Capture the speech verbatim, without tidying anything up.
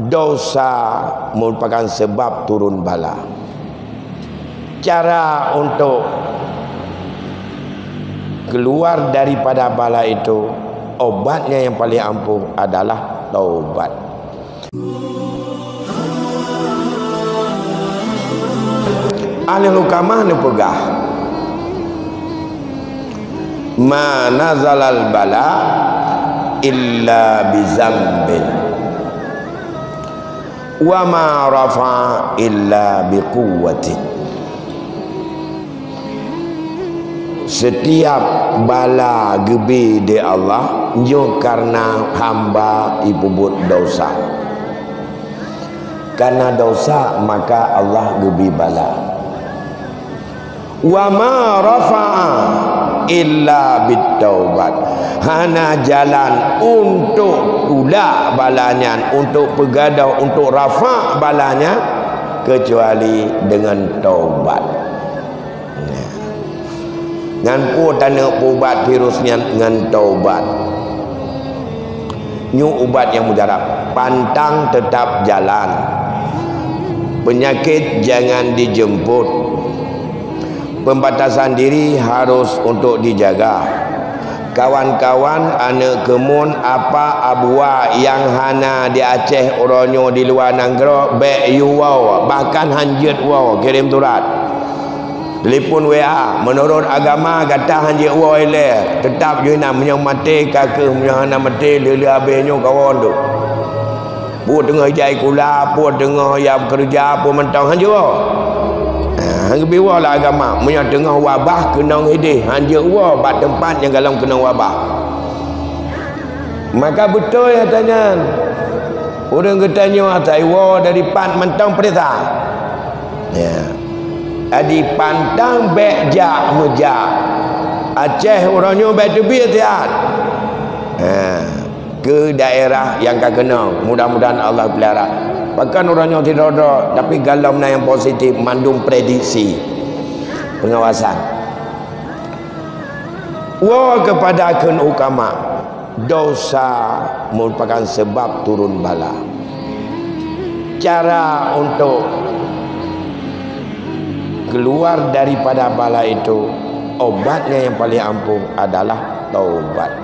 Dosa merupakan sebab turun bala. Cara untuk keluar daripada bala itu, obatnya yang paling ampuh adalah taubat. Ahli hukamah neupeugah, "Ma nazalal bala illa bizambin, wa ma rafa'a illa biquwwatin." Setiap bala geubri di Allah nyoe karena hamba ipubuet dosa. Karena dosa maka Allah geubri bala. Wa ma rafa'a illa bitaubat. Hana jalan untuk tulak bala nyan, untuk peugadôh, untuk rafa' bala nyan, kecuali dengan taubat. Nah. Ngan peue taneuk peuubat virus nyan? Ngon taubat. Nyoe ubat nyang mujarab. Pantang tetap jalan. Penyakit jangan dijemput. Pembatasan diri harus untuk dijaga. Kawan-kawan, aneuk keumuen, apa abuwa nyang hana di Aceh uroe nyoe di luwa nanggroe, bék yue woe, bahkan hanjeuet woe, kirém surat. Telepon W A, meunurot agama gata hanjeuet woe ilée, teutap jih na, meunyoe maté ka kheueh, meunyoe hana maté lheueh-lheueh abéh nyoe kawon tu. Peue teungoh ijak sikula, peue teungoh ijak keureuja, peue mantong hanjeuet woe. Ha, han geubi woe lé agama, meunyoe teungoh wabah keunong idéh, hanjeuet woe bak teumpat nyang golom keunong wabah. Maka beutôi ata nyan. Ureuëng geutanyoe asai woe dari pat mantong peuriksa. Ya. Jadi pantang bék jak meujak. Aceh uroe nyoe bék teubiet siat. Ha. Keu daerah nyang ka keunong, mudah-mudahan Allah pelihara. Bahkan uroe nyoe sidroe-droe, tapi golom na nyang positif, mandum prediksi pengawasan. Woe keupada kheun ukama, dosa merupakan sebab turun bala. Cara untuk keluar daripada bala itu, obatnya yang paling ampuh adalah taubat.